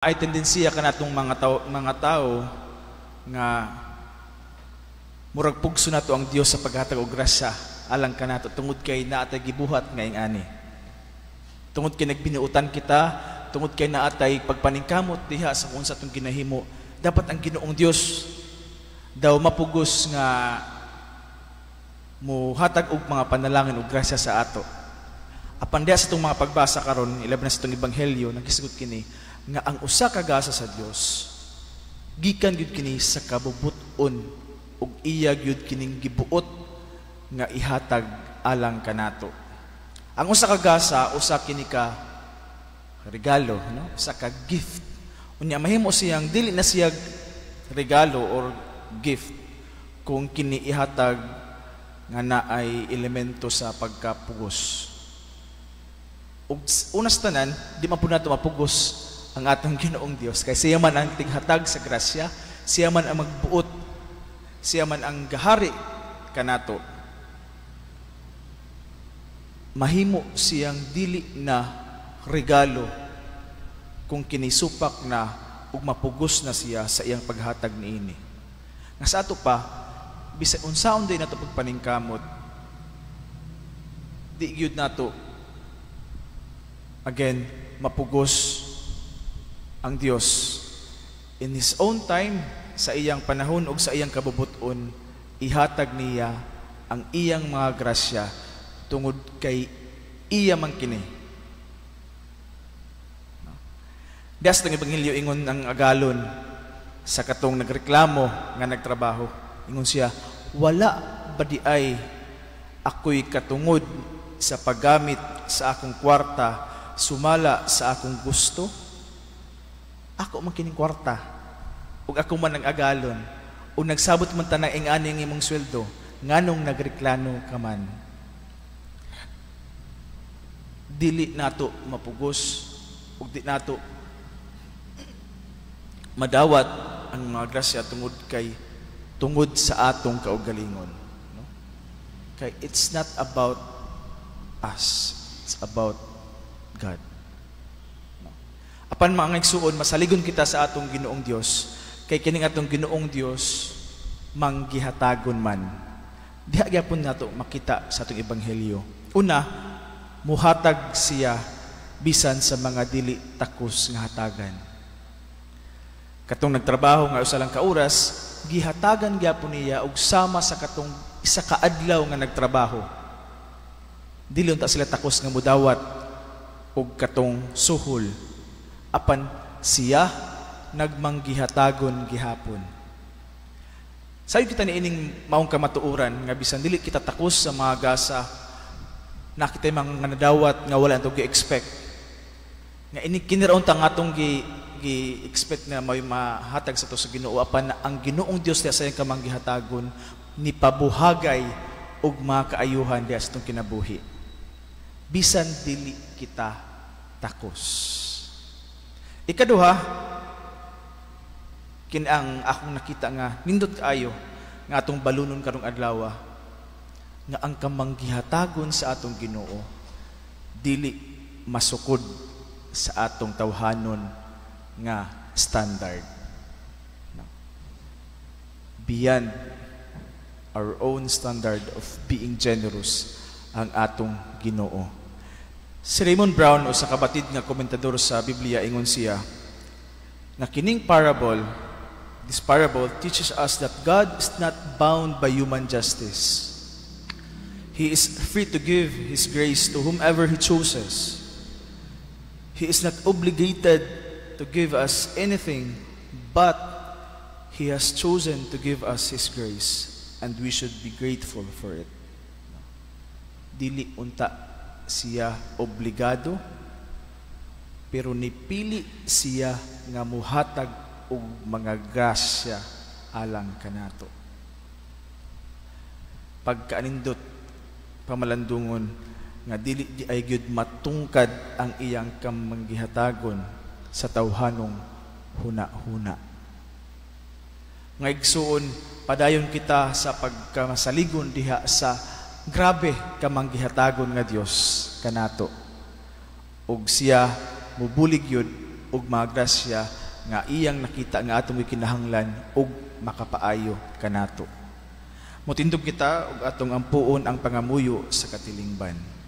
Ay tendensiya kanatong mga tao nga murag pugso nato ang Dios sa paghatag og grasya alang kanato tungod kay naa tay gibuhat nga ingani. Tungod kay nagbinuutan kita, tungod kay naa tay pagpaningkamot diha sa kung sa atong ginahimo, dapat ang Ginoong Dios daw mapugos nga muhatag og mga panalangin og grasya sa ato. Apan diha sa atong mga pagbasa karon, ilabi na sa atong ebanghelyo, nagisgot kini nga ang usa ka gasa sa Dios gikan gyud kini sa kabubut-on ug iya gyud kining gibuot nga ihatag alang kanato. Ang usa ka gasa, usa kini ka regalo, no? Usa ka gift. Unya mahimo siyang dili na siya regalo or gift kung kini ihatag nga naay elemento sa pagkapugos. Ug una sa tanan, di man pud nato mapugos ang atong Ginoong Dios kay siya man ang tighatag sa grasya, siya man ang magbuot, siya man ang gahari kanato. Mahimo siyang dili na regalo kung kinisupak na ug mapugos na siya sa iyang paghatag niini. Nga sa ato pa, bisan unsaon din nato pagpaningkamot, di gyud nato again mapugos ang Dios. In His own time, sa iyang panahon ug sa iyang kabubuton, ihatag niya ang iyang mga grasya tungod kay iya man kini. No? Diha sa Ebanghelyo, ingon ang agalon sa katong nagreklamo nga nagtrabaho. Ingon siya, "Wala ba di ay ako'y katungod sa paggamit sa akong kwarta sumala sa akong gusto? Ako man kining kwarta ug ako man ang agalon ug nagsabot man tanang ing-ani ang imong sweldo, nganong nagreklamo ka man?" Dili nato mapugos ug di nato madawat ang mga grasya tungod kay tungod sa atong kaugalingon, no? Kay it's not about us, it's about God, no? Apan, mga igsuon, masaligon kita sa atong Ginoong Dios kay kining atong Ginoong Dios manggihatagon man. Diha gyapon nato makita sa atong ebanghelyo. Una, muhatag siya bisan sa mga dili takos nga hatagan. Katong nagtrabaho nga usa lang ka oras, gihatagan gyapon niya og sama sa katong isa ka adlaw nga nagtrabaho. Dili unta sila takos nga mudawat og katong suhol. Apan siya nagmanggihatagon gihapon. Sayo kita niining maong kamatuoran nga bisan dili kita takos sa mga gasa, nakita mga nadawat nga wala atong gi-expect. Nga ini kini ra unta nga atong gi expect na may mahatag sa ato sa Ginoo, apan ang Ginoong Dios diha sa iyang kamanggihatagon ni pabuhagay og mga kaayuhan diha sa atong kinabuhi. Bisan dili kita takos. Ikaduha, kin ang akong nakita nga nindot kaayo nga atong balunon karong adlaw, nga ang kamanggihatagon sa atong Ginoo dili masukod sa atong tawhanon nga standard. No. Beyond our own standard of being generous ang atong Ginoo. Si Raymond Brown, usa ka batid nga komentador sa Biblia, ingon siya nga kining parable, this parable teaches us that God is not bound by human justice. He is free to give His grace to whomever He chooses. He is not obligated to give us anything, but He has chosen to give us His grace, and we should be grateful for it. Dili unta siya obligado, pero nipili siya nga muhatag og mga grasya alang kanato. Pagkaanindot pamalandungon nga dili di ay gyud matungkad ang iyang kamanggihatagon sa tawhanong huna-huna. Nga igsuon, padayon kita sa pagkamasaligon diha sa grabe kamanggihatagon nga Dios kanato. Ug siya mubulig yun. ug mga grasya nga iyang nakita nga atong gikinahanglan ug makapaayo kanato. Mutindog kita ug atong ampuon ang pangamuyo sa katilingban.